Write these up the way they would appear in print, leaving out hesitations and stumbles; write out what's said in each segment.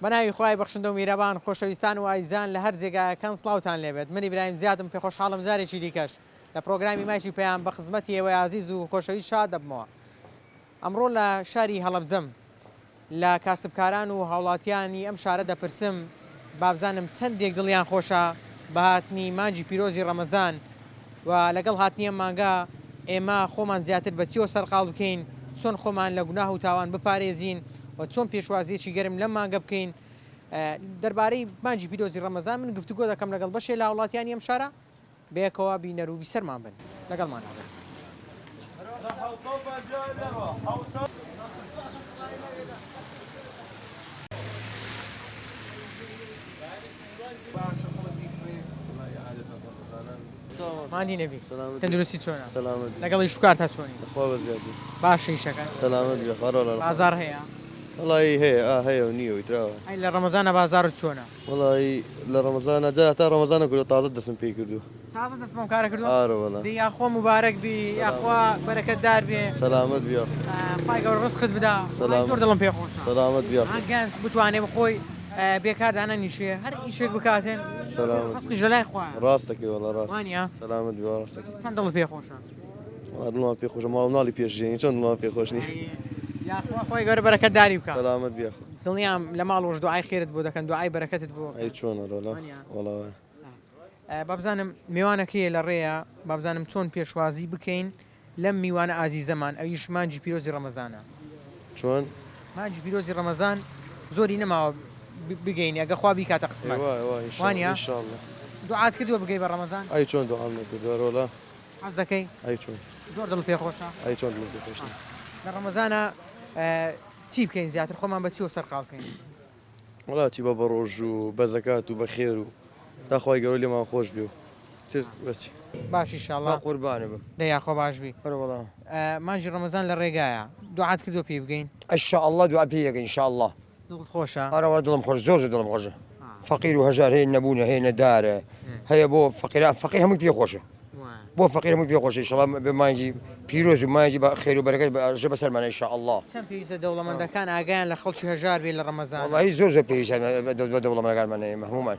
بەناوی خوای بەخشندە و میرەبان خۆشەویستان و ئایزان لە هەر جێگایەکەن سڵاوتان لێبێت من ئیبراهیم زیادم پێ خۆشحاڵم جارێکی دیکەش لە پرۆگرامی مایکی پەیام بە خزمەتی ئێوەی ئازیز و خۆشەویست شاد دەبمەوە ئەمڕۆ لە شاری هەڵەبجەم لە کاسبکاران و هاوڵاتیانی ئەم شارە دەپرسم بابزانم چەندێک دڵیان خۆشە بە هاتنی مانگی پیرۆزی ڕەمەزان و لەگەڵ هاتنی ئەم مانگە ئێمە خۆمان زیاتر بە چیەوە سەرقاڵ بکەین، چۆن خۆمان لە گوناه و تاوان بپارێزین و چۆن پێشوازیەکی گەرم لەم مانگە بکەین. دەربارەی مانگی پیرۆزی ڕەمەزان من گفتوگۆ دەکەم لەگەڵ بەشێ لە هاوڵاتیانی ئەم شارە، بەیەکەوە بینەر و بیسەرمان بن لەگەڵمان بن. ماندی نەبی تەندروستی چۆنە لەگەڵ ئیش و کارتا چۆنی باشە ئیشەکە بازاڕ هەیە وەڵایی هەیە ئا هەیە و نییە و ئیتراوە. ئەی لە ڕەمەزانا بازاڕت چۆنە؟ وەڵایی لە ڕەمەزانا جا تا ڕەمەزانە کوردە تازە دەسم پێی کردووە. تازە دەست بەم کارە کردووە؟ ئارە وەڵا. دەی یاخوا موبارەک بی یاخوا بەرەکەت دار بێ. سەلامەت بی یاخوا. خوای گەورە ڕزقت بدا. وەڵایی زۆر دڵم پێ خۆشە. سەلامەت بی یاخوا. ها گەنج بتوانێ بخۆی بێکار دانەنیشێ هەر ئیشێک بکاتن سەلامەت ڕزقیش لە لای خوایە. ڕاست دەکەی وەڵا ڕاست. وانیە؟ سەلامەت بی وەڵا ڕاست دەکەی. چەند دڵت پێ خۆشە؟ وەڵا دڵمان پێ خۆشە ماڵ و مناڵی پێ ژیێنین چۆن دڵمان پێ خۆش نیە. یاخوا خوای گەورە بەرەکەت داری بکا. سەلامەت بی یاخوا. دڵنیام لە ماڵەوەش دوعای خێرت بۆ دەکەن دوعای بەرەکەتت بۆ ئەی چۆنە ڕۆڵە وەڵا وایە. با بزانم میوانەکەیە لە ڕێیە با بزانم چۆن پێشوازی بکەین لەم میوانە ئازیزەمان ئەویش مانگی پیرۆزی ڕەمەزانە. چۆن؟ مانگی پیرۆزی ڕەمەزان زۆری نەماوە بگەین ئەگە خوا بیکاتە قسمەت وانیە؟ دوعات کردووە بگەی بە ڕەمەزان؟ ئەی چۆن دوعام نەکردووە ڕۆڵە؟ حەز دەکەی؟ ئەی چۆن؟ زۆر دڵت پێ خۆشە؟ ئەی چۆن دڵم پێ خۆش نیە؟ لە ڕەمەزانا چی بکەین زیاتر خۆمان بە چیەوە سەرقاڵ بکەین؟ وەڵا چی بە بەڕۆژ و بە زەکات و بە خێر و تا خوای گەورە لێمان خۆش بێ و تر بەچی. باش ئیشاڵا. با قوربانت بم. دە یاخوا باش بی. ئەرێ وەڵا. مانگی ڕەمەزان لە ڕێگایە دوعات کردوە پێی بگەین؟ ئیشاڵڵا دوعا پێی ئەگەین ئیشاڵڵا. دڵت خۆشە؟ ئەرێ وەڵا دڵم خۆشە زۆر زۆر دڵم خۆشە فەقیر و هەژار هەیە نەبوونە هەیە نەدارە هەیە بۆ فەقیران فەقیر هەمووی پێ خۆشە. بۆ فەقیر هەمووی پێ خۆشە ئیشەڵا بە مانگی پیرۆز و مانگی بە خێر و بەرەکەت بە ژە بەسەرمانە ئیشاڵڵا. چەند پێویستە دەوڵەمەندەکان ئاگایان لە خەڵکی هەژار بێ لە ڕەمەزانا؟ وەڵاهی زۆر زۆر پێویستە بە دەوڵەمەندەکانمان ئێمە هەموومان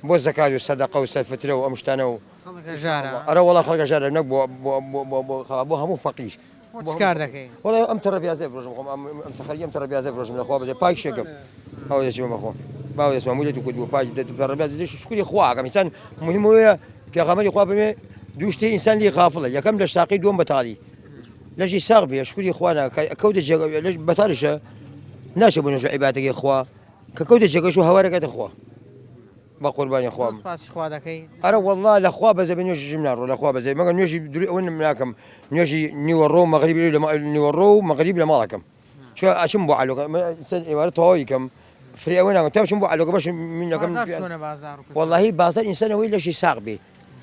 بۆ زەکات و سەدەقە و سەرفترە و ئەم شتانە و خەڵک هەژارە. ئەرە وەڵا خەڵک هەژارە نەک بۆ بۆ بۆ بۆ بۆ هەموو فەقیر. خۆت چ کار دەکەی؟ وەڵا ئەم تەڕە پیازەی فرۆشم خۆم ئەم ئەم تەخەری ئەم تەڕە پیازەی فرۆشم لە خوا بەزێ پاک شێکم ئەوە دەچمە بەخۆم باوە دەچمە موولێت و کورد بوو پاک تەڕە پیاز شکری خوا ئەکەم ئینسان مهم ئەوەیە پێغەمبەری خوا فەرمووی دوو شتێ ئینسان لێی غافڵە یەکەم لەش ساقی دووەم بەتاڵی لەشی ساغ بێ شکری خوا ناکا کەوتە جێگە لەش بەتاڵیشە ناچێ بۆ نوێژ و عیبادەتەکەی خوا کە کەوتە جێگەش و هەوارەکەتە خوا بە قوربانی خوا زۆر سوپاسی خوا دەکەی ئەرە واللە لە خوا بەزە بێ نوێژیشم ناڕۆ لە خوا بەزێ مەگەر نوێژی دوری ئەوە ناکەم نوێژی نیوەڕۆ و مەغریبی لە نیوەڕۆ و مەغریب لە ماڵەکەم چۆ ئەچم بۆ عەلۆکە سەر ئێوارە تەواوی کەم فری ئەوە ناکەم تا بچم بۆ عەلۆکە بەش مینەکەم بازاڕ چۆنە بازاڕ و کەسابەت؟ وەڵاهی بازاڕ ئینسان ئەوەی لەشی ساغ بێ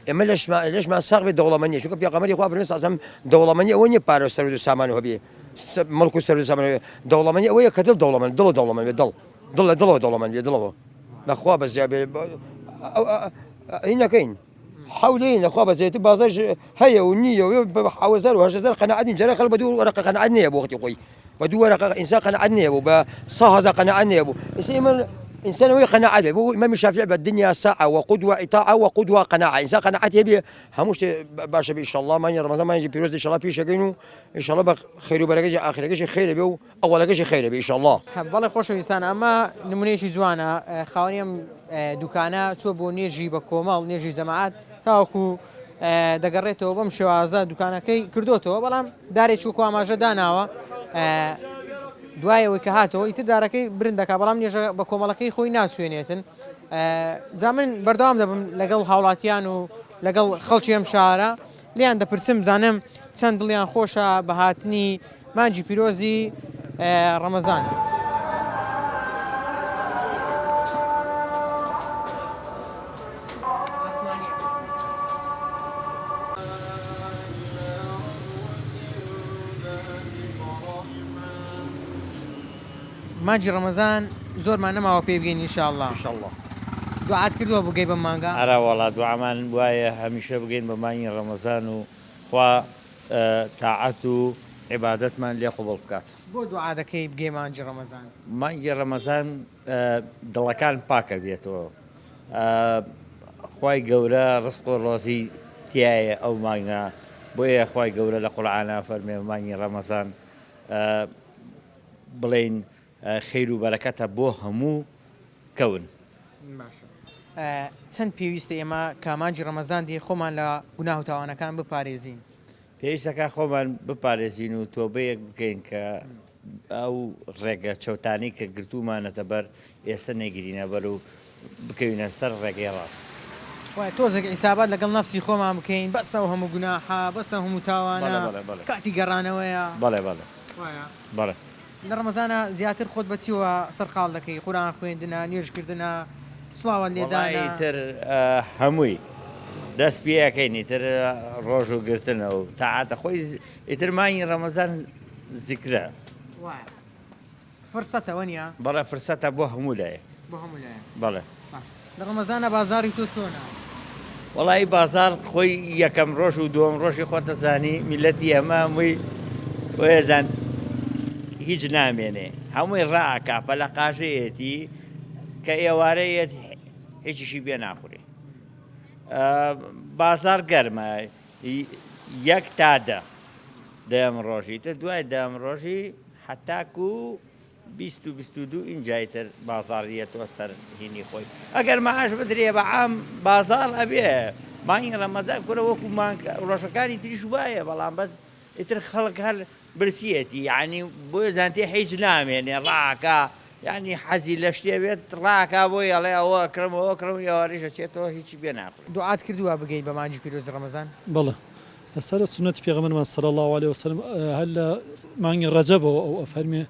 ئێمە لەشمان لەشمان ساغ بێ دەوڵەمەند نیە چونکە پێغەمبەری خوا فەرمووی صلی الله علیه و سلم دەوڵەمەنی ئەوە نیە پارە و سەروەت و سامان و هەبێ مڵک و سەروەت و سامان هەبێ دەوڵەمەنی ئەوەیە کە دڵ دەوڵەمەند دڵ دەوڵەمەند بێ دڵ دڵ لە دڵەوە دەوڵەمەند بێ دڵەوە لەخوا بەزیا بێ هی نەکەین حەولین لەخوا بەزێت بازاش هەیە و نییە و بە حەوزار و هەشت قەناعەت نین جارە خەڵک بە دوو وەرەقە قەناعەت نییە بۆ وەختی خۆی بە دوو وەرەقە ئینسان قەناعەت نییە بوو بە 100 هەزار قەناعەت نییە بوو ئێستا ئێمە ئینسان ئەوەی قەناعەت بێ بۆ ئیمامی شافعی بە دنیا ساعە وقدوە ئیتاعە وقدوە قەناعە ئینسان قەناعەت هەبێ هەموو شتێ باشە بێ ئیشەڵڵا مانگی ڕەمەزان مانگی پیرۆز ئیشەڵڵا پیشەکەین و ئیشەڵڵا بە خێر و بەرەکەتی ئاخرەکەشی خێرە بێ و ئەوەڵەکەشی خێرە بێ ئیشەڵڵا. بەڵێ خۆشەویستان ئەمە نمونەیەکی جوانە خاوەنی ئەم دوکانە چوە بۆ نوێژی بە کۆمەڵ نوێژی جەماعەت تاوەکو دەگەڕێتەوە بەم شێوازە دوکانەکەی کردوتەوە بەڵام دارێکی وەکو ئاماژە داناوە دوای ئەوەی کە هاتەوە ئیتر دارەکەی برند دەکا بەڵام نوێژە بە کۆمەڵەکەی خۆی ناچوێنێتن جا من بەردەوام دەبم لەگەڵ هاوڵاتیان و لەگەڵ خەڵکی ئەم شارە لێیان دەپرسم بزانم چەند دڵیان خۆشە بە هاتنی مانگی پیرۆزی ڕەمەزان. مانگی ڕەمەزان زۆرمان نەماوە پێی بگەین ان شاء اللە. ان شاء اللە. دوعات کردووە بگەی بەم مانگە؟ ئەرا وەڵا دوعامان وایە هەمیشە بگەین بە مانگی ڕەمەزان و خوا تاعەت و. عیبادەتمان لێ قبوڵ بکات. بۆ دوعا دەکەی بگەی مانگی ڕەمەزان؟ مانگی ڕەمەزان دڵەکان پاکە بێتەوە خوای گەورە ڕزق و ڕۆزی تایە ئەو مانگە بۆیە خوای گەورە لە قورعانا فەرمێ مانگی ڕەمەزان بڵێین خێر و بەرەکەتە بۆ هەموو کەون. باشە چەند پێویستە ئێمە کە مانگی ڕەمەزان دێ خۆمان لە گوناه و تاوانەکان بپارێزین؟ پێویستەکە خۆمان بپارێزین و تۆبەیەک بکەین کە ئەو ڕێگە چەوتانەی کە گرتوومانەتە بەر ئێستا نەیگرینە بەر و بکەوینە سەر ڕێگەی ڕاست. وایە تۆزێک عیسابات لەگەڵ نەفسی خۆمان بکەین بەسە ئەو هەموو گوناحە بەسە ئەو هەموو تاوانە بەڵێ بەڵێ بەڵێ کاتی گەڕانەوەیە. بەڵێ بەڵێ وایە. بەڵێ. لە ڕەمەزانا زیاتر خۆت بە چیوە سەرقاڵ دەکەی قورئان خوێندنە نوێژ کردنە سڵاوات وەڵا لێدانە؟ ئیتر هەمووی دەست پێ ئەکەین ئیتر ڕۆژوو گرتنە و تاعاتە خۆی ئیتر مانگی ڕەمەزان زیکرە. وایە فرسەتە وەنیە؟ بەڵێ فرسەتە بۆ هەموو لایەک. بۆ هەموو لایەک. بەڵێ. باش لە ڕەمەزانا بازاڕی تۆ چۆنە؟ وەڵایی بازاڕ خۆی یەکەم ڕۆژ و دووەم ڕۆژی خۆت دەزانی میلەتی ئێمە هەمووی وەیەزان هیچ نامێنێ هەمووی ڕائەکا پەلەقاژەیەتی کە ئێوارە یەت هیچیشی پێ ناخورێ بازاڕ گەرمە یەک تا دە دەیەم ڕۆژی تر دوای دەیەم ڕۆژی حەتاکو 20 و 22 ئینجا ئیتر بازاڕ یەتۆ سەر هینی خۆی ئەگەر مەعاش بدرێ بە عام بازاڕ ئەبێ مانگی ڕەمەزان کورە وەکو مانگ ڕۆژەکانی تریش وایە بەڵام بەس ئیتر خەڵک هەر برسیەتی یعنی بۆیە زانتی هیچ نامێنێ ڕاکا یعنی حەزی لە شتێ بێت ڕاکا بۆی ئەڵێ ئەوە ئەکڕم ئەوە ئەکڕم ئێوارەیش ئەچێتەوە هیچی پێ ناخورێ. دوعات کردووە بگەی بە مانگی پیرۆزی ڕەمەزان؟ بەڵێ لەسەر سوننەتی پێغەمبەرمان صلی اللە علیە وسلم هەر لە مانگی ڕەجەبەوە ئەو ئەفەرمێ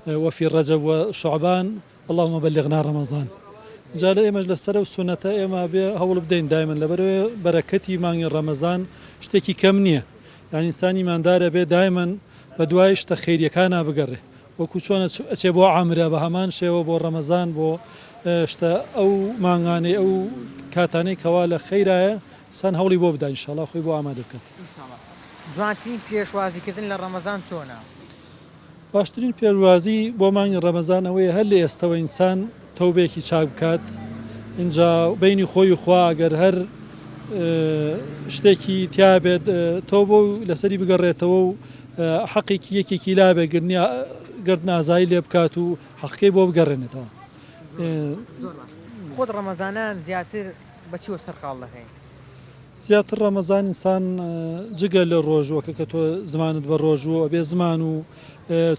وفی رجب و شعبان اللهم بلغنا رمضان جا لە ئێمەش لەسەر ئەو سوننەتە ئێمە بێ هەوڵ بدەین دایمەن لەبەرئەوەی بەرەکەتی مانگی ڕەمەزان شتێکی کەم نییە یانی ئینسان ئیماندار ئەبێ دایمەن بەدوای شتە خەیریەکانا بگەڕێ وەکو چۆن ئەچێ بۆ عەمرە بە هەمان شێوە بۆ ڕەمەزان بۆ شتە ئەو مانگانەی ئەو کاتانەی کەوا لە خەیرایە ئینسان هەوڵی بۆ بدا ئینشاڵا خۆی بۆ ئامادە بکات. ئینشاڵا. جوانترین پێشوازی کردن لە ڕەمەزان چۆنە؟ باشترین پێشوازی بۆ مانگی ڕەمەزان ئەوەیە هەر لە ئێستەوە ئینسان تەوبەیەکی چاک بکات ئینجا بەینی خۆی و خوا ئەگەر هەر شتێکی تیابێت تەوبە و لەسەری بگەڕێتەوە و حەقێکی یەکێکی لابێ گرد نازایی لێ بکات و حەقەکەی بۆ بگەڕێنێتەوە. زۆر باش خۆت ڕەمەزانان زیاتر بە چیوە سەرقاڵ دەکەی؟ زیاتر ڕەمەزان ئینسان جگە لە ڕۆژووەکە کە تۆ زمانت بە ڕۆژوو ئەبێ زمان و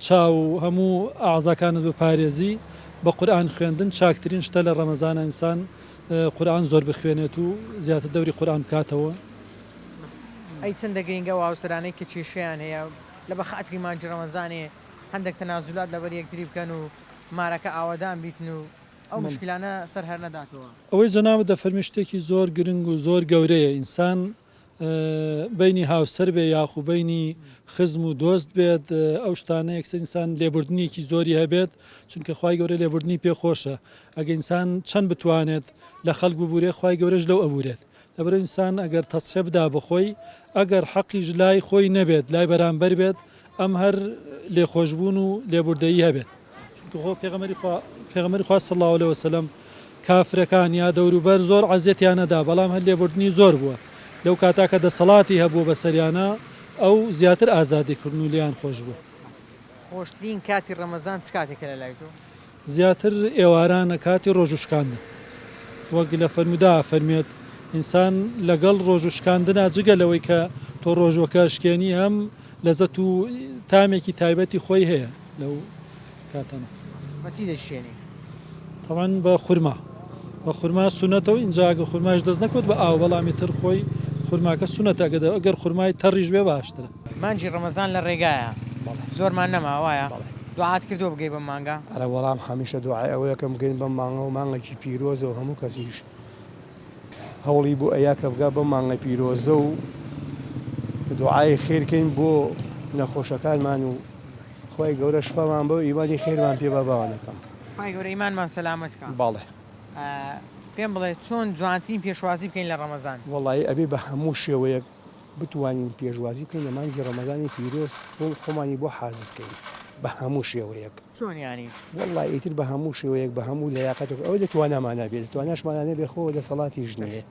چاو و هەموو ئەعزاکانت بپارێزی بە قورئان خوێندن چاکترین شتە لە ڕەمەزانا ئینسان قورئان زۆر بخوێنێت و زیاتر دەوری قورئان بکاتەوە. ئەی چەندە گرینگە ئەو هاوسەرانەی کە کێشەیان هەیە لە بە خاتری مانگی ڕەمەزانێ هەندێک تەنازولات لەبەر یەکتری بکەن و مارەکە ئاوەدان بیتن و ئەو مشکلانە سەر هەرنەداتەوە. ئەوەی جەنابت دەفەرمی شتێکی زۆر گرنگ و زۆر گەورەیە ئینسان بەینی هاوسەر بێ یاخو بەینی خزم و دۆست بێت ئەو شتانە یەکسەر ئینسان لێبوردنێکی زۆری هەبێت چونکە خوای گەورە لێبوردنی پێ خۆشە ئەگە ئینسان چەند بتوانێت لە خەڵک ببورێ خوای گەورەش لەو ئەبورێت لەبەرئ ئینسان ئەگەر تەسحێ بدا بەخۆی ئەگەر حەقیش لای خۆی نەبێت لای بەرامبەر بێت ئەم هەر لێخۆشبوون و لێبوردەیی هەبێت چونکە خۆ پێغەمبەری خوا پێغەمبەری خوا صلی اللە علیە وسلم کافرەکان یا دەوروبەر زۆر عەزیەتیان نەدا بەڵام هەر لێبوردنی زۆر بووە لەو کاتا کە دەسەڵاتی هەبووە بەسەریانا ئەو زیاتر ئازادی کردن و لێیان خۆش بووە. خۆشترین کاتی ڕەمەزان چ کاتێکە لە لای تۆ؟ زیاتر ئێوارانە کاتی ڕۆژوو شکاندن وەک لە فەرموودە ئەفەرموێت ئینسان لەگەڵ ڕۆژوو شکاندنا جگە لەوەی کە تۆ ڕۆژووەکە ئەشکێنی هەم لەزەت و تامێکی تایبەتی خۆی هەیە لەو کاتانە. بە چی دەیشکێنی؟ تەبعەن بە خورما بە خورما سونەتە و ئینجا ئەگەر خورمایش دەست نەکەوت بە ئاو بەڵام ئیتر خۆی خورماکە سونەتە ئەگەر خورمای تەڕیش بێ باشترە. مانگی ڕەمەزان لە ڕێگایە زۆرمان نەماوە وایە دوعات کردووە بگەی بەم مانگە؟ ئەرە وەڵام هەمیشە دوعای ئەوەیەکەم بگەین بەم مانگە و مانگێکی پیرۆزە و هەموو کەسیش هەوڵی بۆ ئەیا کە بگا بەم مانگە پیرۆزە و دوعای خێر کەین بۆ نەخۆشەکانمان و خوای گەورە شفامان بە و ئیمانی خێرمان پێ با باوانەکەم. خوای گەورە ئیمانمان سەلامەت کا. بەڵێ. پێم بڵێ چۆن جوانترین پێشوازی بکەین لە ڕەمەزان؟ وەڵایی ئەبێ بە هەموو شێوەیەک. بتوانین پێشوازی بکەین لە مانگی ڕەمەزانی پیرۆز بۆ خۆمانی بۆ حازر کەین بە هەموو شێوەیەک. چۆن یانی؟ وەڵا ئیتر بە هەموو شێوەیەک بە هەموو لەیاقەتێک ئەوەی لە توانامانا بێ لە تواناشمانا نەبێ خۆ دەسەڵاتیش نییە.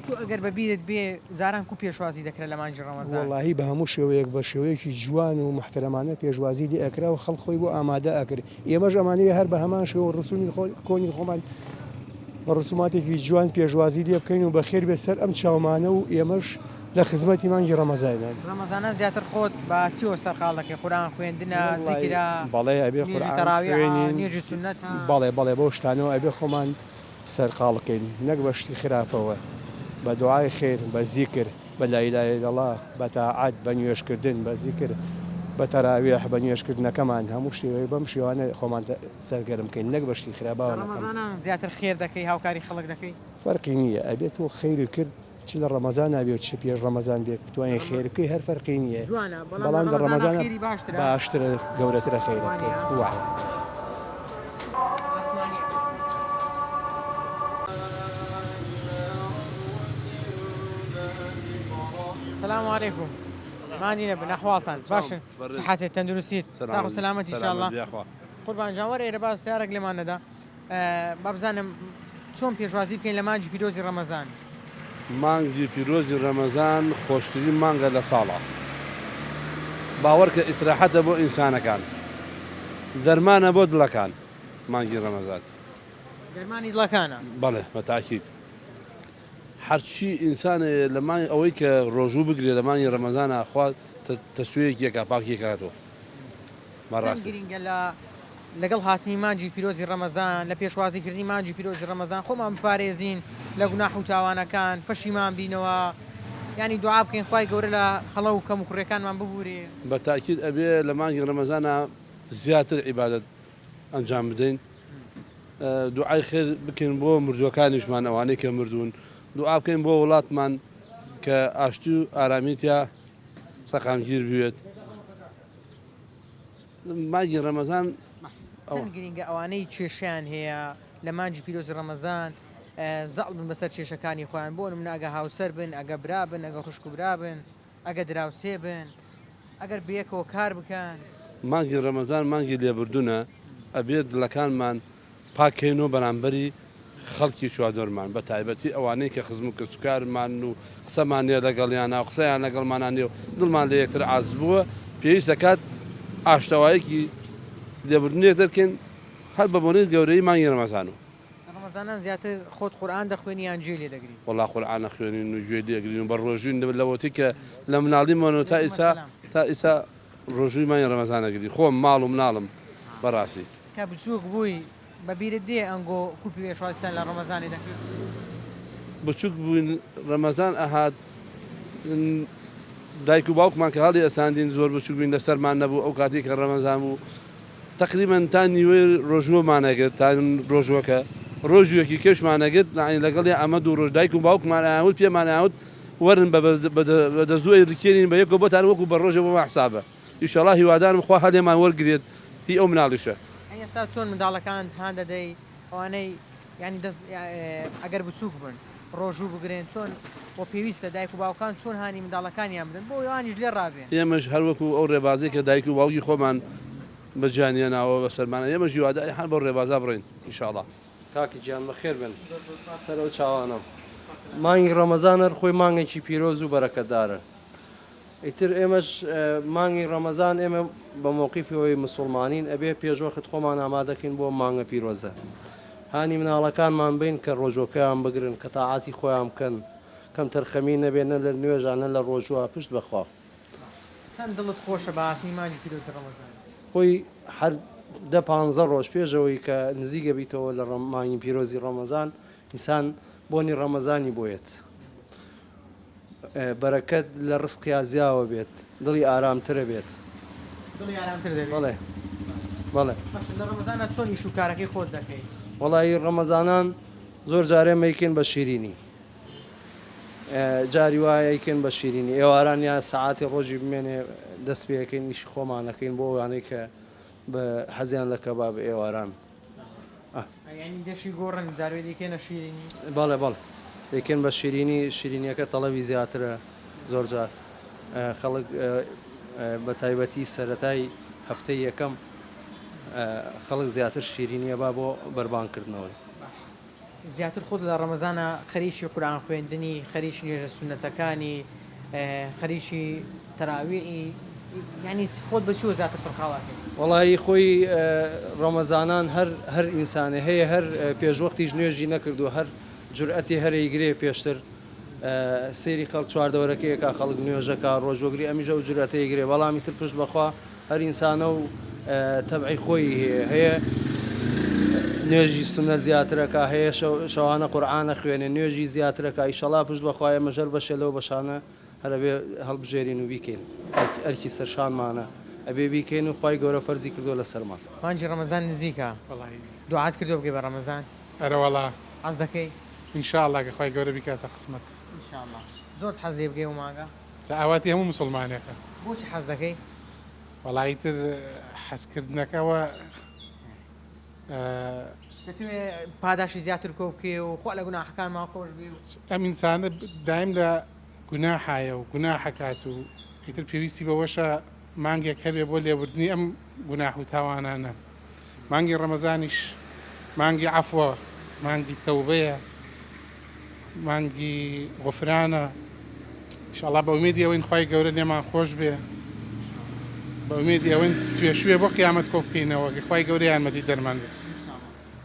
تۆ ئەگەر بە بیرت بێ جاران کو پێشوازی دەکرا لە مانگی ڕەمەزان؟ وەڵاهی بە هەموو شێوەیەک بە شێوەیەکی جوان و موحتەرەمانە پێشوازی لێ ئەکرا و خەڵک خۆی بۆ ئامادە ئەکرد ئێمەش ئەمانەوێ هەر بە هەمان شێوە ڕسومی کۆنی خۆمان بە ڕسوماتێکی جوان پێشوازی لێ بکەین و بەخێر بێت سەر ئەم چاومانە و ئێمەش لە خزمەتی مانگی ڕەمەزانین. ڕەمەزانان زیاتر خۆت بە چیەوە سەرقاڵ دەکەی قورئان خوێندنە، زیکرە، بەڵێ ئەبێ نوێژی قورئان تەراویحە، خوێنین، نوێژی سوننەتە؟ بەڵێ بەڵێ بەو شتانەوە ئەبێ خۆمان سەرقاڵ کەین نەک بە شتی خراپەوە بە دوعای خێر بە زیکر بە لا الە الا اللە بە تاعەت بە نوێژ کردن بە زیکر بە تەراویح بە نوێژ کردنەکەمان هەموو شتێک بەم شێوانە خۆمان سەرگەرم کەین نەک بە شتی خراپ لە باوە نەکەم. ڕەمەزانان زیاتر خێر دەکەی هاوکاری خەڵک دەکەی؟ فەرقی نییە ئەبێ تۆ خەیرت کرد چ لە ڕەمەزانا بێ و چ پێش ڕەمەزان بێ بتوانی خێر بکەی هەر فەرقی نییە جوانە بەڵام لە بەڵام لە ڕەمەزانا ڕەمەزانا خێری باشترە؟ باشترە گەورەترە خەیرە بکەی وانیە؟ وایە. ئاسمانیە. سلام علیکم ماندی نەبن ئەحواڵتان باشن سحەتت تەندروستیت ساغ و سەلامەتی ان شاء اللە قوربان جان وەرە ئێرە با سیارەک لێمان نەدا با بزانم چۆن پێشوازی بکەین لە مانگی پیرۆزی ڕەمەزان؟ مانگی پیرۆزی ڕەمەزان خۆشترین مانگە لە ساڵا باوەڕکە ئیسراحەتە بۆ ئینسانەکان دەرمانە بۆ دڵەکان مانگی ڕەمەزان. دەرمانی دڵەکانە. بەڵێ بە تاکید هەرچی ئینسانێ لە مانگ ئەوەی کە ڕۆژوو بگرێ لە مانگی ڕەمەزانا خوا تەسویەکی ئەکا پاکی ئەکاتەوە. چەند گرینگە لە لەگەڵ هاتنی مانگی پیرۆزی ڕەمەزان لە پێشوازی کردنی مانگی پیرۆزی ڕەمەزان خۆمان بپارێزین لە گوناح و تاوانەکان پەشیمان بینەوە یانی دوعا بکەین خوای گەورە لە هەڵە و کەم و کوڕیەکانمان ببورێ. بە تاکید ئەبێ لە مانگی ڕەمەزانا زیاتر عیبادەت ئەنجام بدەین دوعای خێر بکەین بۆ مردووەکانیشمان ئەوانەی کە مردوون دوعا بکەین بۆ وڵاتمان کە ئاشتی و ئارامی تیا سەقامگیر بوێت. مانگی ڕەمەزان چەند گرینگە ئەوانەی کێشەیان هەیە لە مانگی پیرۆزی ڕەمەزان زاڵ بن بەسەر کێشەکانی خۆیان بۆ نمونە ئەگە هاوسەر بن ئەگە برا بن ئەگە خوشک و برا بن ئەگە دراوسێ بن ئەگەر بەیەکەوە کار بکەن. مانگی ڕەمەزان مانگی لێبوردنە ئەبێت دڵەکانمان پاک کەینەوە بەرامبەری خەڵکی چواردەورمان بە تایبەتی ئەوانەی کە خزم و کەسوکارمانن و قسەمان نیە لەگەڵیانا و قسەیان لەگەڵمانا نیە و دڵمان لە یەکتر عاجز بووە پێویست دەکات ئاشتەوایەکی لێبوردنێک دەرکەین هەر بە بۆنەی گەورەیی مانگی ڕەمەزان و. لە ڕەمەزانان زیاتر خۆت قورئان دەخوێنی یان گوێی لێ دەگری؟ وەڵا قورئان ئەخوێنین و گوێی لێ ئەگرین و بە ڕۆژووین لەوەتەی کە لە مناڵیمانەوە تا ئیسا تا ئیسا ڕۆژووی مانگی ڕەمەزان ئەگرین خۆم ماڵ و مناڵم بەڕاستی. کە بچووک بووی بە بیرت دێ ئەنگۆ کوپی پێشوازیتان لە ڕەمەزانێ دەکرد؟ بچووک بووین ڕەمەزان ئەهات دایک و باوکمان کە هەڵی ئەساندین زۆر بچووک بووین لەسەرمان نەبوو ئەو کاتەی کە ڕەمەزان بوو تەقریبەن تا نیوەی ڕۆژووەمان ئەگرت تا ڕۆژووەکە ڕۆژوویەکی کەشمان ئەگرت یانی لەگەڵی ئەمە دوو ڕۆژ دایک و باوکمان ئەیانوت پێمان ئەیانوت وەرن بە بە دەزوو ئەیڕکێنین بە یەکەوە بۆتان وەکوو بە ڕۆژێ بۆمان حسابە. ئیشەڵا هیوادارم خوا هەر لێمان وەرگرێت هی ئەو مناڵیشە. ئەی ئێستا چۆن منداڵەکانت هان دەدەی ئەوانەی یانی دەست ئەگەر بچوک بن ڕۆژوو بگرن چۆن وە پێویستە دایک و باوکان چۆن هانی منداڵەکانیان بدەن بۆ ئەوانیش لێ ڕابێن. ئێمەش هەر وەکو ئەو ڕێبازەی کە دایک و باوکی خۆمان بە جیان هێناوە بەسەرمانا ئێمەش هیوادارین هەر بەو ڕێبازە بڕۆین ئیشاڵا. کاکە گیان بەخێر بێن سەر ئەو چاوانەم. مانگی ڕەمەزان هەر خۆی مانگێکی پیرۆز و بەرەکەتدارە. ئیتر ئێمەش مانگی ڕەمەزان ئێمە بە مەوقیفی ئەوەی مسوڵمانین ئەبێ پێشوەخت خۆمان ئامادەکەین بۆ مانگە پیرۆزە هانی مناڵەکانمان بین کە ڕۆژوەکەیان بگرن کە تاعاتی خۆیان بکەن کەم تەرخەمی نەبێ نە لە نوێژا نە لە ڕۆژوە پشت بەخوا. چەند دڵت خۆشە بە هاتنی مانگی پیرۆزی ڕەمەزان؟ خۆی هەر دە پانزە ڕۆژ پێش ئەوەی کە نزیک ئەبیتەوە لە مانگی پیرۆزی ڕەمەزان ئینسان بۆنی ڕەمەزانی بۆ یەت. بەرەکەت لە ڕزقیا زیاوە بێت دڵی ئارامترە بێت. دڵی ئارامتر دەبێت؟ بەڵێ بەڵێ. باشە لە ڕەمەزانا چۆن ئیش و کارەکەی خۆت دەکەی؟ وەڵایی ڕەمەزانان زۆر جار ئێمە ئەیکەین بە شیرینی جاری وایە ئەیکەین بە شیرینی ئێواران یا سەعاتی ڕۆژی بمێنێ دەست پێ ئەکەین ئیشی خۆمان ئەکەین بۆ ئەوانەی کە بە حەزیان لە کەباب ئێواران. یانی دەشی گۆڕن جاروێ دەیکەنە شیرینی؟ بەڵێ بەڵێ دەیکەن بە شیرینی شیرینیەکە تەڵەبی زیاترە زۆر جار. خەڵک بە تایبەتی سەرەتای هەفتەی یەکەم خەڵک زیاتر شیرینیە با بۆ بەربانگ کردنەوەی. باشە زیاتر خۆت لە ڕەمەزانا خەریکی قورئان خوێندنی خەریکی نوێژە سوننەتەکانی خەریکی تەراویحی یانی خۆت بە چیوە زیاتر سەرقاڵ ئەکەی؟ وەڵایی خۆی ڕەمەزانان هەر هەر ئینسانێ هەیە هەر پێشوەختیش نوێژی نەکردووە هەر جورئەتی هەر ئەیگرێ پێشتر سەیری خەڵک چواردەوەرەکەی ئەکا خەڵک نوێژەکا ڕۆژوەگری ئەمیش ئەو جورئەتەی ئەگرێ بەڵام ئیتر پشت بەخوا هەر ئینسانە و تەبعی خۆی هەیە هەیە نوێژی سوننەت زیاترەکا هەیە شەوانە قورعان ئەخوێنێ نوێژی زیاترەکا ئیشەڵا پشت بەخوا ئێمەش هەر بەشێ لەو بەشانە هەر ئەبێ هەڵبژێرین و بیکەین ئەرکی سەرشانمانە ئەبێ بیکەین و خوای گەورە فەرزی کردووە لەسەرمان. مانگی ڕەمەزان نزیکە دوعات کردووە بگەی بە ڕەمەزان؟ ئەرەوەڵا. حەز دەکەی؟ ان شاء اللە کە خوای گەورە بیکاتە قسمەت. ان شاء اللە. زۆرت حەز لێ بگەی ئەو مانگە؟ جا ئاواتی هەموو موسڵمانێکە. بۆچی حەز دەکەی؟ وەڵا ئیتر حەز کردنەکە وە. دەتەوێ پاداشی زیاتر کۆ بکەی و خوا لە گوناحەکانمان خۆش بێ و. ئەم ئینسانە دایم لە گوناحایە و گوناحەکات و ئیتر پێویستی بەوەشە مانگێک هەبێ بۆ لێبوردنی ئەم گوناح و تاوانانە. مانگی ڕەمەزانیش مانگی عەفوە، مانگی تەوبەیە، مانگی غوفرانە، ان شاء اللە بە ئومێدی ئەوەین خوای گەورە لێمان خۆش بێ، بە ئومێدی ئەوەین توێشوێ بۆ قیامەت کۆ بکەینەوە کە خوای گەورە یارمەتی دەرمان بێ.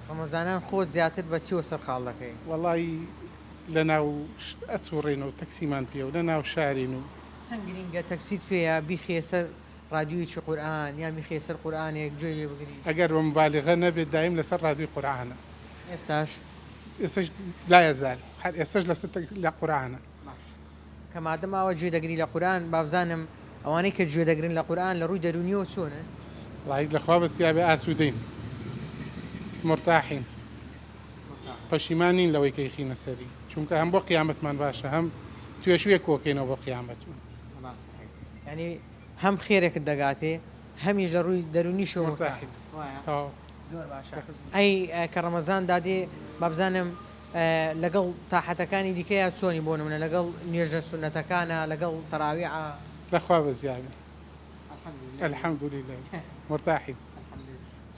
ڕەمەزانان خۆت زیاتر بە چیوە سەرقاڵ دەکەی؟ وەڵایی لەناو ئەچوڕێین و تەکسیمان پێیە و لەناو شارین و. چەند گرینگە تەکسیت پێیە بیخەیە سەر ڕادیۆیەکی قورئان یان بیخەیە سەر قورئانێک گوێی لێ بگری. ئەگەر بە موبالیغە نەبێت دایم لەسەر ڕادیۆی قورئانە. ئێستاش؟ ئێستاش لایەزال هەر ئێستاش لەسەر لە قورئانە. باش کە مادەم ئاوا گوێ دەگری لە قورئان بابزانم ئەوانەی کە گوێ دەگرن لە قورئان لە ڕووی دەروونیەوە چۆنن؟ وەڵاهی لە خوا بەسیابێ ئاسوودەین مورتاحین پەشیمان نین لەوەی کە ئیخینە سەری چونکە هەم بۆ قیامەتمان باشە هەم توێشوویەک کۆکەینەوە بۆ قیامەتمان. یانی هەم خێرێکت دەگاتێ هەمیش لە ڕووی دەروونیشەوە مورتاحی وایە تەواو زۆر باشە ئەی کە ڕەمەزان دادێ بابزانم لەگەڵ تاحەتەکانی دیکەیا چۆنی بۆ نمونە لەگەڵ نوێژە سوننەتەکانا لەگەڵ تەراویعا؟ لەخوا بەزیابی الحمدللە مورتاحین.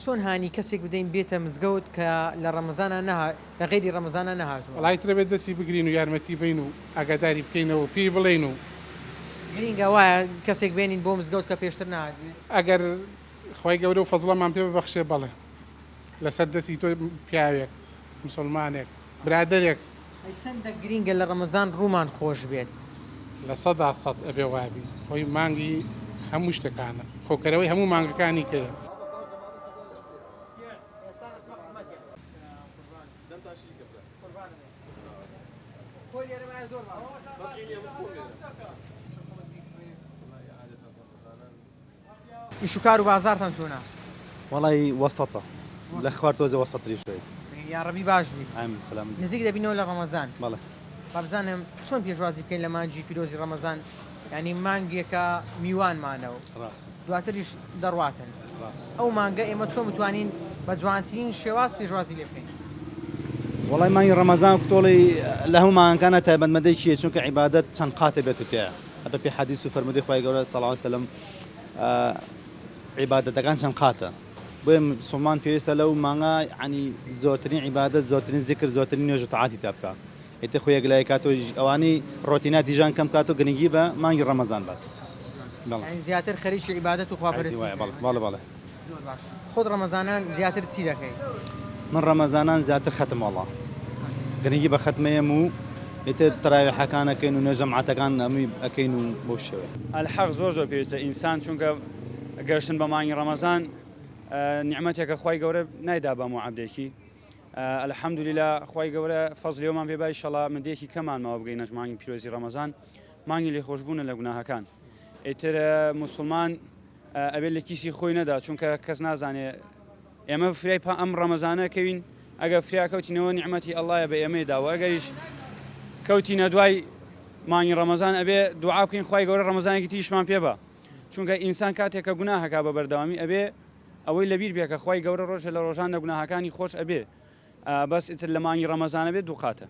چۆن هانی کەسێک بدەین بێتە مزگەوت کە لە ڕەمەزانا نەها لە غەیری ڕەمەزانا نەهاتووە؟ وەڵا ئیتر ئەبێت دەستی بگرین و یارمەتی بەین و ئاگاداری بکەینەوە و پێی بڵێین و. گرینگە وایە کەسێک بێنین بۆ مزگەوت کە پێشتر نەهاتبێ؟ ئەگەر خوای گەورە و فەزڵەمان پێ ببەخشێ بەڵێ لەسەر دەستی تۆ پیاوێک موسڵمانێک برادەرێک. ئەی چەندە گرینگە لە ڕەمەزان ڕوومان خۆش بێت؟ 100% ئەبێ وابی خۆی مانگی هەموو شتەکانە کۆکەرەوەی هەموو مانگەکانی کەیە. ئیش و کار و بازاڕتان چۆنە؟ وەڵای وەسەتە لە خوار تۆزێ وەسەتریش بێ. یاڕەبی باش بیت. ئامین سەلامەت بیت. نزیک دەبینەوە لە ڕەمەزان. بەڵێ. با بزانم چۆن پێشوازی بکەین لە مانگی پیرۆزی ڕەمەزان یانی مانگێکە میوانمانە و ڕاستە. دواتریش دەڕواتن. ڕاستە. ئەو مانگە ئێمە چۆن بتوانین بە جوانترین شێواز پێشوازی لێ بکەین؟ وەڵای مانگی ڕەمەزان کتۆڵی لە هەموو مانگەکانە تایبەتمەندێکی هەیە چونکە عیبادەت چەند قاتێ بێت و تیایە. بە پێی حەدیس و فەرموودەی خوای گەورە صلی اللە علیە وسلم عیبادەتەکان چەند قاتە بۆیە مسوڵمان پێویستە لەو مانگە یعنی زۆرترین عیبادەت زۆرترین زیکر زۆرترین نوێژ و تەعاتی تا بکا ئیتر خۆی یەکلایی کاتەوە ئەوانەی ڕۆتیناتی ژیان کەم کاتەوە گرنگی بە مانگی ڕەمەزان بات بەڵێ یعنی زیاتر خەریکی عیبادەت و خواپەرستی وایە بەڵێ بەڵێ بەڵێ زۆر باش خۆت ڕەمەزانان زیاتر چی دەکەی؟ من ڕەمەزانان زیاتر خەتم وەڵا گرنگی بە خەتمەیەم و ئیتر تەراویحەکان ئەکەین و نوێژ جەماعەتەکان هەمووی ئەکەین و بەو شێوەیە. الحق زۆر زۆر پێویستە ئینسان چونکە گەشتن بە مانگی ڕەمەزان نیعمەتێکە خوای گەورە نایدا بە هەموو عەبدێکی الحمدللە خوای گەورە فەزلی ئەومان پێ با ئیشەڵا مدەیەکی کەمان ماوە بگەینە مانگی پیرۆزی ڕەمەزان مانگی لێخۆشبوونە لە گوناهەکان ئیتر موسڵمان ئەبێت لە کیسی خۆی نەدا چونکە کەس نازانێ ئێمە فریای پا ئەم ڕەمەزانە کەوین ئەگەر فریا کەوتینەوە نیعمەتی ئەڵایە بە ئێمەی داوە ئەگەریش کەوتینە دوای مانگی ڕەمەزان ئەبێ دوعا بکەین خوای گەورە ڕەمەزانێکی تریشمان پێ بە چونکە ئینسان کاتێک کە گوناهەکە بە بەردەوامی ئەبێ ئەوەی لەبیر بێ کە خوای گەورە ڕۆژێ لە ڕۆژان لە گوناهەکانی خۆش ئەبێ بەس ئیتر لە مانگی ڕەمەزانە بێت دووقاتە.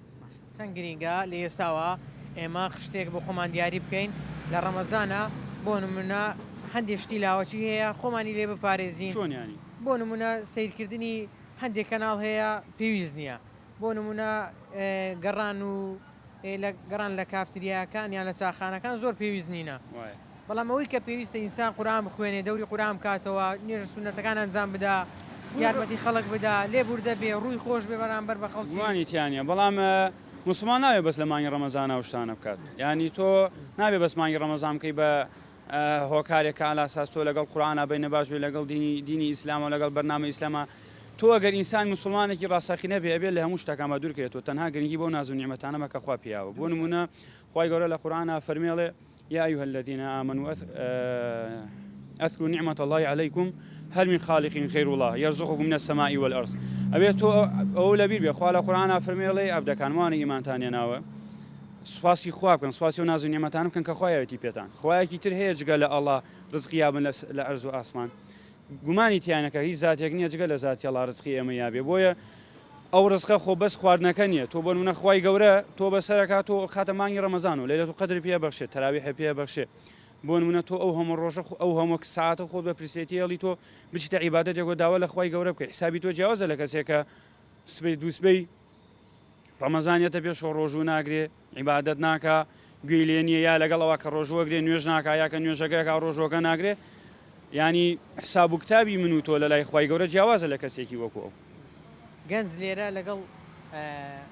چەند گرینگە لە ئێستاوە ئێمە خشتەیەک بۆ خۆمان دیاری بکەین لە ڕەمەزانا بۆ نمونە هەندێ شتی لاوەکی هەیە خۆمانی لێ بپارێزین چۆن یانی؟ بۆ نمونە سەیرکردنی هەندێ کەناڵ هەیە پێویست نییە بۆ نمونە گەڕان و لە گەڕان لە کافتریاکان یان لە چاخانەکان زۆر پێویست نینە وایە. بەڵام ئەوەی کە پێویستە ئینسان قورئان بخوێنێ دەوری قورئان بکاتەوە نوێژە سوننەتەکان ئەنجام بدا یارمەتی خەڵک بدا لێبوردە بێ ڕووی خۆش بێ بەرامبەر بە خەڵکی. گومانی تیا نیە بەڵام موسڵمان نابێ بەس لە مانگی ڕەمەزانا ئەو شتانە بکات یانی تۆ نابێ بەس مانگی ڕەمەزان بکەی بە هۆکارێک کە ئالاساس تۆ لەگەڵ قورئانا بینە باش بێ لەگەڵ دینی دینی ئیسلامە لەگەڵ بەرنامەی ئیسلامە تۆ ئەگەر ئینسان موسڵمانێکی ڕاستەقینە بێ ئەبێ لە هەموو شتەکان بە دوور کەوێتەوە تەنها گرنگی بەو ناز و نیعمەتانە بە کە خوا پێیاوە بۆ نمونە خوای گەورە لە قورئانا فەرمێڵێ یا ایها الذین آمنوا اذکروا نعمة الله علیکم هل من خالق غیر الله یرزقکم من السماء والارض ئەبێ تۆ ئەو لەبیر بێ خوا لە قورئانا فەرمێڵێ عەبدەکان وانە ئیمانتان هێناوە سوپاسی خوا بکەن سوپاسی و ناز و نیعمەتان بکەن کە خوا یاوێتی پێتان خوایەکی تر هەیە جگە لە ئەڵا ڕزقی یابن لە ئەرز و ئاسمان گومانی تیانە کە هیچ زاتێک نییە جگە لە زاتی ئەڵا ڕزقی ئێمە یابێ بۆیە ئەو ڕزقە خۆ بەس خواردنەکە نییە تۆ بۆ نمونە خوای گەورە تۆ بەسەرەکا تۆ خاتە مانگی ڕەمەزان و لەیلەت القدر پێ بەخشێ تەراویح پێ بەخشێ بۆ نمونە تۆ ئەو هەموو ڕۆژە خۆ ئەو هەموو سەعاتە خۆت بە پرسێتی هێڵی تۆ بچیتە عیبادەتێک و داوا لە خوای گەورە بکەی حسابی تۆ جیاوازە لە کەسێک کە سبەی دووسبەی ڕەمەزان یەتە پێش و ڕۆژوو ناگرێ عیبادەت ناکا گوێی لێ نییە یا لەگەڵ ئەوە کە ڕۆژووە گرێ نوێژ ناکا یا کە نوێژەکە کا ڕۆژووەکە ناگرێ یانی حساب و کتابی من و تۆ لە لای خوای گەورە جیاوازە لە کەسێکی وەکو ئەو. گەنج لێرە لەگەڵ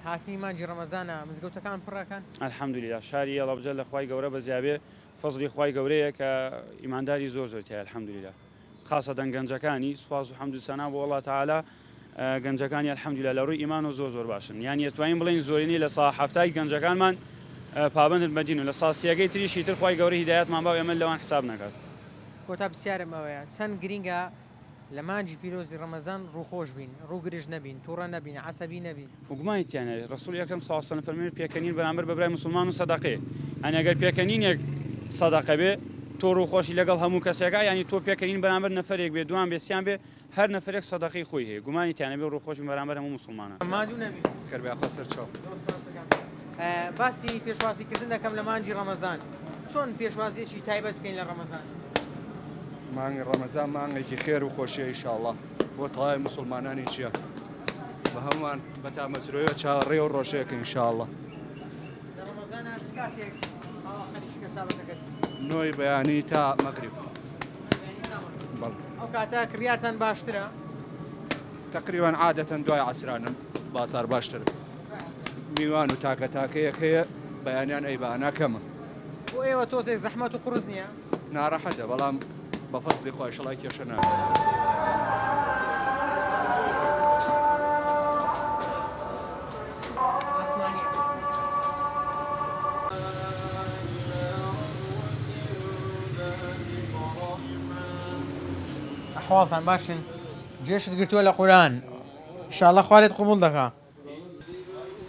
هاتنی مانگی ڕەمەزانا مزگەوتەکان پڕەکەن؟ الحمدللە شاری هەڵەبجە لە خوای گەورە بەزیابێ فەزڵی خوای گەورەیە کە ئیمانداری زۆر زۆر تیایە الحمدللە خاصەتەن گەنجەکانی سوپاس و حەمد و سەنا بۆ اللە تعالی گەنجەکانی الحمدللە لە ڕووی ئیمانەوە زۆر زۆر باشن یانی ئەتوانین بڵێین زۆرینەی لە سا حەفتای گەنجەکانمان پابەندن بە دین و لە سا سیەکەی تریشی تر خوای گەورە هیدایەتمان با و ئێمە لەوان حساب نەکات. کۆتا پرسیارم ئەوەیە چەند گرینگە لە مانگی پیرۆزی ڕەمەزان ڕووخۆش بین، ڕوو گرژ نەبین، توڕە نەبین، عەسەبی نەبین؟ وگومانی تیا نەبێت ڕسوڵی ئەکرەم صلی اللە علیە وسلم فەرمووی پێکەنین بەرامبەر بە برای موسڵمان و سەدەقەیە یانی ئەگەر پێکەنینێک سەدەقە بێ تۆ ڕووخۆشی لەگەڵ هەموو کەسێکا یانی تۆ پێکەنین بەرامبەر نەفەرێک بێ دوان بێ سیان بێ هەر نەفەرێک سەدەقەی خۆی هەیە گومانی تیا نەبێ ڕووخۆش بین بەرامبەر هەموو موسڵمانان. ماندوو نەبی. خێر بێ یاخوا سەرچاو. زۆر سوپاس دەکەم. باسی پێشوازی کردن دەکەم لە مانگی ڕەمەزان چۆن پێشوازیەکی تایبەت بکەین لە ڕەمەزان؟ مانگی ڕەمەزان مانگێکی خێر و خۆشیە ئیشاڵڵا بۆ تەواوی موسڵمانانی جیهان بە هەمووان بە تامەزرۆیەوە چاوەڕێی ئەو ڕۆژەیەکەین ئیشاڵڵا. لە ڕەمەزانا چ کاتێک ئاوا خەریکی کەسابەتەکەتی؟ نۆی بەیانی تا مەغریب. بەیانی تا مەغریب. بەڵێ. ئەو کاتە کڕیارتان باشترە؟ تەقریبەن عادەتەن دوای عەسرانم بازاڕ باشترە. میوان و تاکە تاکەیەک هەیە بەیانیان ئەی بەئانا کەمە. بۆ ئێوە تۆزێک زەحمەت و قوڕس نییە؟ ناڕەحەتە بەڵام بە فەزڵی خوا ئیشەڵا کێشە نابێت. ئەحواڵتان باشن؟ گوێشت گرتووە لە قورئان ئیشاڵڵا خوا لێت قبوڵ دەکا.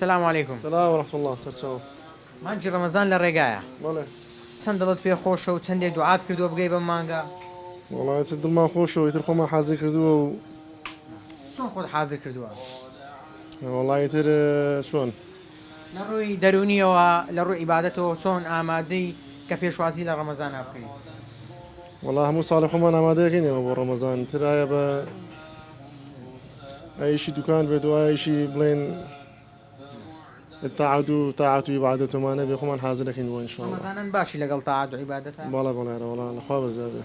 سلام علیکم. سلام ورحمە اللە سەرچاوم. مانگی ڕەمەزان لە ڕێگایە. بەڵێ. چەند دڵت پێ خۆشە و چەندێک دوعات کردووە بگەی بەم مانگە؟ وەڵا ئیتر دڵمان خۆشە و ئیتر خۆمان حازر کردووە و. چۆن خۆت حازر کردووە؟ وەڵا ئیتر چۆن؟ لە ڕووی دەروونیەوە لە ڕووی عیبادەتەوە چۆن ئامادەی کە پێشوازی لە ڕەمەزانا بکەی؟ وەڵا هەموو ساڵێ خۆمان ئامادەیەکەین ئێمە بۆ ڕەمەزان ئیتر ئایا بە ئایشی دوکان بێت و ئایشی بڵێن تاعەت و تاعەت و عیبادەت و مانە بێ خۆمان حازر دەکەین بۆ ان شاء الله. ڕەمەزانان باشی لەگەڵ تاعەت و عیبادەتە؟ بەڵێ بەڵێ ئەرێ وەڵا لە خوا بەزیا بێ.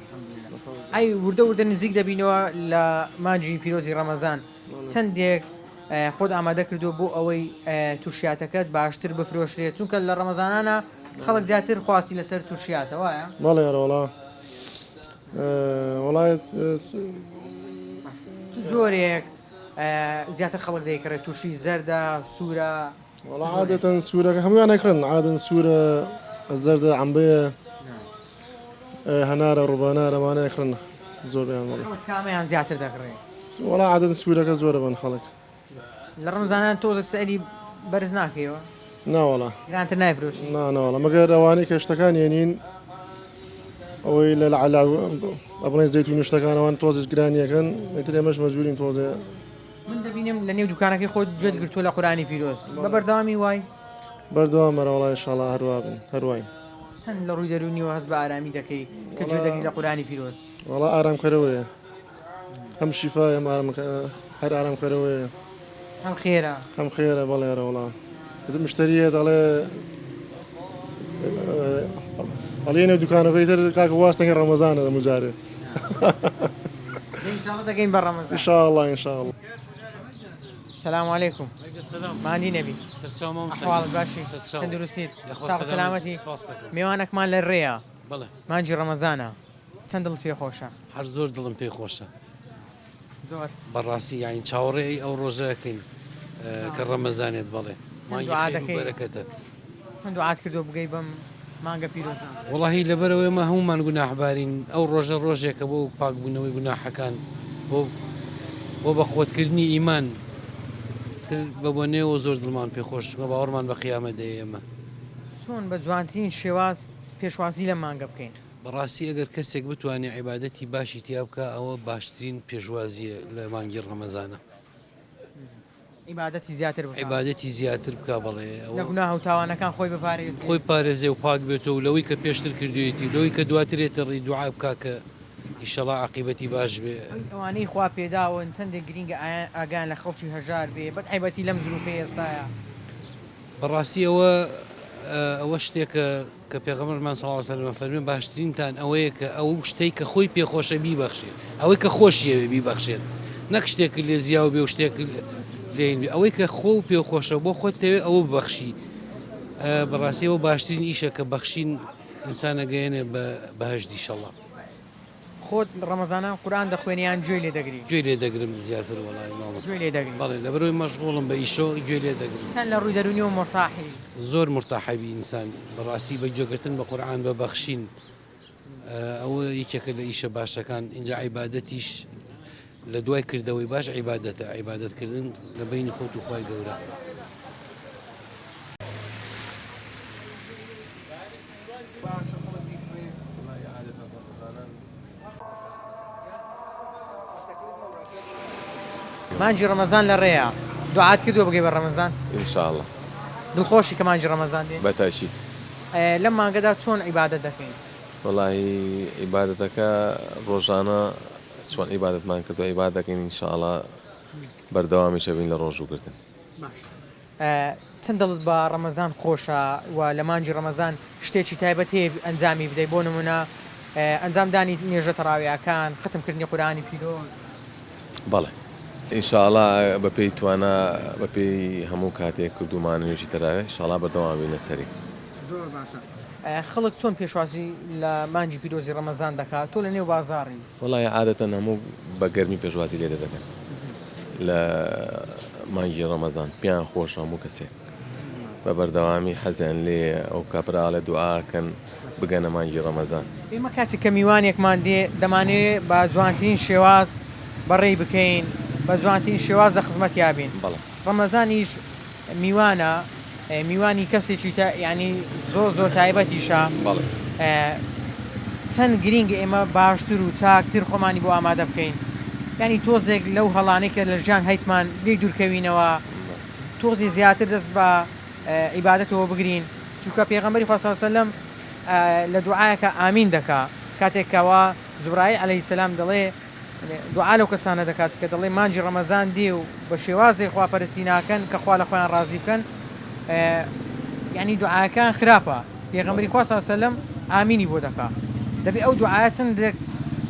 ئەی وردە وردە نزیک دەبینەوە لە مانگی پیرۆزی ڕەمەزان چەندێک خۆت ئامادە کردووە بۆ ئەوەی تورشیاتەکەت باشتر بفرۆشرێت چونکە لە ڕەمەزانانە خەڵک زیاتر خواستی لەسەر تورشیاتە وایە؟ بەڵێ ئەرێ وەڵا وەڵا چ جۆرێک زیاتر خەڵک دەیکڕێت تورشی زەردە سوورە؟ وەڵا عادەتەن سوورەکە هەموویان ئەکڕن عادەن سوورە زەردە عەمبەیە هەنارە ڕووبانارە ئەمانە ئەکڕن زۆربەیان وەڵا. خەڵک کامەیان زیاتر دەکڕێ؟ وەڵا عادەتەن سوورەکە زۆرە بەن خەڵک. لە ڕەمزانان تۆزێک سعری بەرز ناکەیەوە؟ ناوەڵا. گرانتر نایفرۆشی؟ نا ناوەڵا مەگەر ئەوانەی کە شتەکان یەنین ئەوەی لە لە ئەبڵێن زەیتون و شتەکان ئەوان تۆزێک گرانیەکەن ئیتر ئێمەش مەجبورین تۆزێ. من دەبینم لە نێو دوکانەکەی خۆت گوێت گرتووە لە قورئانی پیرۆز بە بەردەوامی وای؟ بەردەوام مەرەوەڵا ئینشاڵا هەروا بن هەرواین. چەند لە ڕووی دەروونیەوە هەست بە ئارامی دەکەی کە گوێ دەگری لە قورئانی پیرۆز؟ وەڵا ئارامکەرەوەیە هەم شیفایە هەم ئارام هەر ئارامکەرەوەیە. هەم خێرە. هەم خێرە بەڵێ ئەرێ وەڵا ئیتر مشتەریە دەڵێ ئەڵێ نێو دوکانەکە ئیتر کاکە واستەکەی ڕەمەزانە دەمو جارێ. دەی ئینشاڵڵا دەگەین بە ڕەمەزان. ئینشاڵڵا ئینشاڵڵا. سلام علیکم ماندی نەبی ئەحواڵت باشی تەندروستیت ساغ و سەلامەتی میوانەکمان لە ڕێیە مانگی ڕەمەزانە چەند دڵت پێ خۆشە؟ هەر زۆر دڵم پێ خۆشە زۆر بەڕاستی یانی چاوەڕێی ئەو ڕۆژە ئەکەین کە ڕەمەزانێت بەڵێ مانگی خێر و بەرەکەتە. چەند دوعات کردووە بگەی بەم مانگە پیرۆزە؟ وەڵاهی لەبەرئەوەی ئێمە هەموومان گوناحبارین ئەو ڕۆژە ڕۆژێکە بۆ پاکبوونەوەی گوناحەکان بۆ بۆ بەقوەتکردنی ئیمان تر بە بۆنەیەوە زۆر دڵمان پێ خۆش چونکە باوەڕمان بە قیامەت هەیە ئێمە. چۆن بە جوانترین شێواز پێشوازی لەم مانگە بکەین؟ بەڕاستی ئەگەر کەسێک بتوانێ عیبادەتی باشی تیا بکا ئەوە باشترین پێشوازیە لە مانگی ڕەمەزانە. عیبادەتی زیاتر بکا. عیبادەتی زیاتر بکا بەڵێ. لە گوناه و تاوانەکان خۆی بپارێزێ. خۆی بپارێزێ و پاک بێتەوە و لەوەی کە پێشتر کردوویەتی و لەوەی کە دواتر یەتە ڕی دوعا بکا کە ئیشەڵا عاقیبەتی باش بێ. ئەوانەی خوا پێداون چەندێک گرینگە ئاگایان لە خەڵکی هەژار بێ بەتایبەتی لەم زروفەی ئێستایا. بەڕاستی ئەوە ئەوە شتێکە کە پێغەمبەرمان صلی اللە علیە وسلم فەرمی باشترینتان ئەوەیە کە ئەو شتەی کە خۆی پێ خۆشە بیبەخشێت ئەوەی کە خۆشیەوێ بیبەخشێت نەک شتێک لێ زیاو بێ و شتێک لێین بێ ئەوەی کە خۆ و پێ خۆشە بۆ خۆت تەوێ ئەوە ببەخشی بەڕاستی ئەوە باشترین ئیشە کە بەخشین ئینسان ئەگەیەنێ بە بەهەشت ئیشەڵا. خۆت ڕەمەزانان قورئان دەخوێنی یان گوێی لێ دەگری؟ گوێی لێ دەگرم زیاتر وەڵای مامۆستا. گوێی لێ دەگری؟ بەڵێ لەبەرئەوەی مەشغوڵم بە ئیشەوە گوێی لێ دەگرم. چەند لە ڕووی دەروونیەوە مورتاحی؟ زۆر مورتاحەبی ئینسان بەڕاستی بە گوێگرتن بە قورئان بە بەخشین ئەوە یەکێکە لە ئیشە باشەکان ئینجا عیبادەتیش لە دوای کردەوەی باش عیبادەتە عیبادەت کردن لە بەینی خۆت و خوای گەورە. مانگی ڕەمەزان لە ڕێیە دوعات کردووە بگەی بە ڕەمەزان؟ ان شاء اللە. دڵخۆشی کە مانگی ڕەمەزان دێ؟ بە تاکید. لەم مانگەدا چۆن عیبادەت دەکەین؟ وەڵاهی عیبادەتەکە ڕۆژانە چۆن عیبادەتمان کردووە عیبادەت دەکەین ان شاء اللە بەردەوامیش ئەبین لە ڕۆژوو گرتن. باش چەند دڵت بە ڕەمەزان خۆشە و لە مانگی ڕەمەزان شتێکی تایبەت هەیە ئەنجامی بدەی بۆ نمونە ئەنجام دانی نوێژە تەڕاویاکان ختم کردنی قورئانی پیرۆز؟ بەڵێ ان شاء اللە بە پێی توانا بە پێی هەموو کاتێک کردوومانە نوێژی تەراوێح ان شاء اللە بەردەوام بین لەسەری. زۆر باشە خەڵک چۆن پێشوازی لە مانگی پیرۆزی ڕەمەزان دەکات تۆ لە نێو بازاڕی؟ وەڵاهی عادەتەن هەموو بە گەرمی پێشوازی لێ دەکەن لە مانگی ڕەمەزان پێیان خۆشە هەموو کەسێک بە بەردەوامی حەزیان لێ ئەو کاپراڵە دوعاکەن بگەنە مانگی ڕەمەزان. ئێمە کاتێک کە میوانێکمان دێ دەمانەوێ بە جوانترین شێواز بەڕێی بکەین بە جوانترین شێواز لە خزمەتیا بین بەڵێ. ڕەمەزانیش میوانە میوانی کەسێکی تا یانی زۆر زۆر تایبەتیشە بەڵێ. چەند گرینگە ئێمە باشتر و چاکتر خۆمانی بۆ ئامادە بکەین یانی تۆزێک لەو هەڵانەی کە لە ژیان هەیتمان لێی دوورکەوینەوە تۆزێ زیاتر دەست بە عیبادەتەوە بگرین چونکە پێغەمبەری خوا صلی اللە علیە وسلم لە دوعایەکە ئامین دەکا کاتێک کەوا جوبرائیل علیە السلام دەڵێ دوعا لەو کەسانە دەکات کە دەڵێ مانگی ڕەمەزان دێ و بە شێوازێک خواپەرستی ناکەن کە خوا لە خۆیان ڕازی بکەن یعنی دوعاکان خراپە پێغەمبەری خوا صلی اللە علیە وسلم ئامینی بۆ دەکا دەبێ ئەو دوعایە چەندێک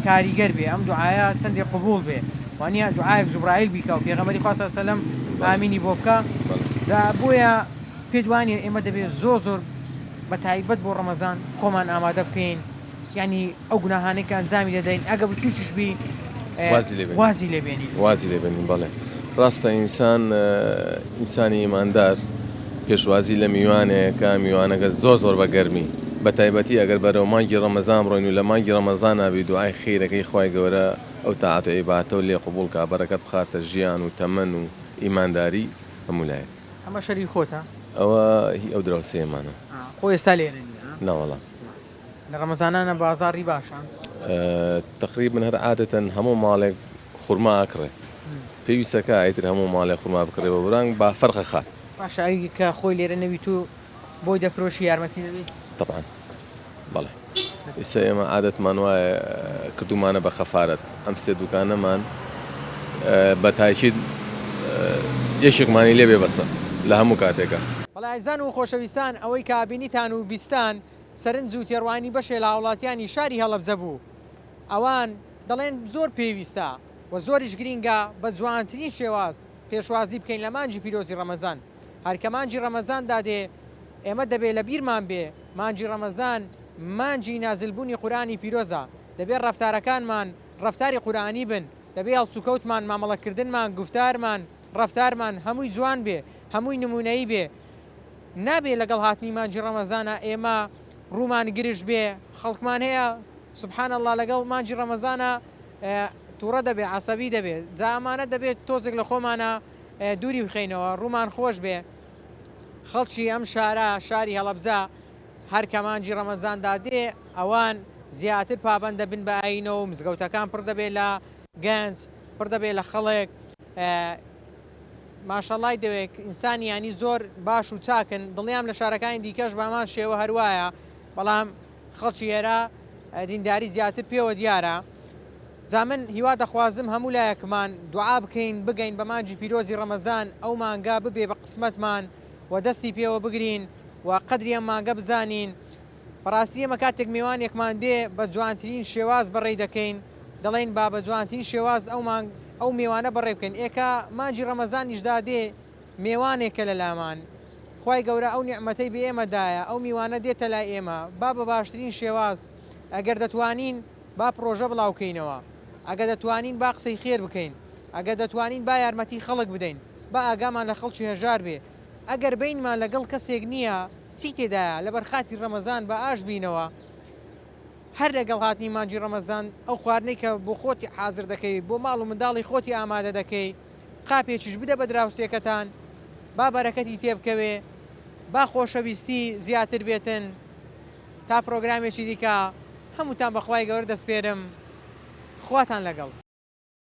کاریگەر بێ ئەم دوعایە چەندێک قبوڵ بێ وانە دوعایەک جوبرائیل بیکا و پێغەمبەری خوا صلی اللە علیە وسلم ئامینی بۆ بکا جا بۆیە پێت وانیە ئێمە دەبێ زۆر زۆر بە تایبەت بۆ ڕەمەزان خۆمان ئامادە بکەین یانی ئەو گوناهانەی کە ئەنجامی دەدەین ئەگە بچووکیش بی وازی لێ بێنین وازی لێ بێنین. وازی لێ بێنین بەڵێ ڕاستە ئینسان ئینسانی ئیماندار پێشوازی لە میوانێکە میوانەکە زۆر زۆر بە گەرمی بە تایبەتی ئەگەر بەرەو مانگی ڕەمەزان بڕۆین و لە مانگی ڕەمەزانا بی دوعای خیرەکەی خوای گەورە ئەو تاعەت و عیبادەتە و لێ قبوڵ کا بەرەکەت بخاتە ژیان و تەمەن و ئیمانداری هەموو لایەک. ئەمە شەری خۆتە؟ ئەوە هی ئەو دراوسێیەمانە. خۆ ئێستا لێرە نییە؟ نەوەڵا. لە ڕەمەزانانە بازاڕی باشە؟ تەقریبەن هەر عادەتەن هەموو ماڵێک خورما ئەکڕێ پێویستەکا ئیتر هەموو ماڵێک خورما بکڕێ بە برانگ با فەرق ئەخات. باشە ئەوی کە خۆی لێرە نەبی تۆ بۆی دەفرۆشی یارمەتی دەدەی؟ تەبعەن. ئیستا ئێمە عادەتمان وایە کردومانە بە خەفارەت ئەم سێ دوکانەمان بە تاکید یەکێکمانی لێ بێ بەسە لە هەموو کاتێکا. بەڵێ ئازیزان و خۆشەویستان ئەوەی کە بینیتان و بیستان سەرنج و تێڕوانینی بەشێ لە هاوڵاتیانی شاری هەڵەبجە بوو ئەوان دەڵێن زۆر پێویستە و زۆریش گرینگە بە جوانترین شێواز پێشوازی بکەین لە مانگی پیرۆزی ڕەمەزان هەر کە مانگی ڕەمەزان دادێ ئێمە دەبێ لە بیرمان بێ مانگی ڕەمەزان مانگی نازل بوونی قورئانی پیرۆزە دەبێ ڕەفتارەکانمان ڕەفتاری قورئانی بن دەبێ هەڵسوکەوتمان مامەڵە کردنمان گوفتارمان ڕەفتارمان هەمووی جوان بێ هەمووی نمونەیی بێ نابێ لەگەڵ هاتنی مانگی ڕەمەزانا ئێمە ڕوومان گرژ بێ خەڵکمان هەیە سبحان اللە لەگەڵ مانگی ڕەمەزانا توڕە دەبێ عەسەبی دەبێ جا ئەمانە دەبێت تۆزێک لە خۆمانە دووری بخەینەوە ڕوومان خۆش بێ خەڵکی ئەم شارە شاری هەڵەبجە هەر کە مانگی ڕەمەزاندا دێ ئەوان زیاتر پابەند دەبن بە ئایینەوە و مزگەوتەکان پڕ دەبێت لە گەنج پڕ دەبێت لە خەڵک ماشەڵای دەوێت ئینسانی ینی زۆر باش و چاکن دڵنیام لە شارەکانی دیکەش بامان شێوە هەروایە بەڵام خەڵکی ئێرە دینداری زیاتر پێوە دیارە جا من هیوا دەخوازم هەموو لایەکمان دوعا بکەین بگەین بە مانگی پیرۆزی ڕەمەزان ئەو مانگە ببێ بە قسمەتمان و دەستی پێوە بگرین و قەدری ئەم مانگە بزانین بەڕاستی ئێمە کاتێک مێوانێکمان دێ بە جوانترین شێواز بەڕێی دەکەین دەڵێین با بە جوانترین شێواز ئەو مانگ ئەو مێوانە بەڕێ بکەین ئێکە مانگی ڕەمەزانیش دادێ مێوانێکە لە لامان خوای گەورە ئەو نیعمەتەی بە ئێمە دایە ئەو میوانە دێتە لای ئێمە با بە باشترین شێواز ئەگەر دەتوانین با پڕۆژە بڵاو کەینەوە ئەگەر دەتوانین با قسەی خێر بکەین ئەگەر دەتوانین با یارمەتی خەڵک بدەین با ئاگامان لە خەڵکی هەژار بێ ئەگەر بەینمان لەگەڵ کەسێک نییە چی تێدایە لەبەر خاتری ڕەمەزان با ئاش بینەوە هەر لەگەڵ هاتنی مانگی ڕەمەزان ئەو خواردنەی کە بۆ خۆتی حازر دەکەی بۆ ماڵ و منداڵی خۆتی ئامادە دەکەی قاپێکیش بدە بە دراوسێکەتان با بەرەکەتی تێبکەوێ با خۆشەویستی زیاتر بێتن تا پرۆگرامێکی دیکە هەمووتان بە خوای گەورە دەسپێرم خواتان لەگەڵ.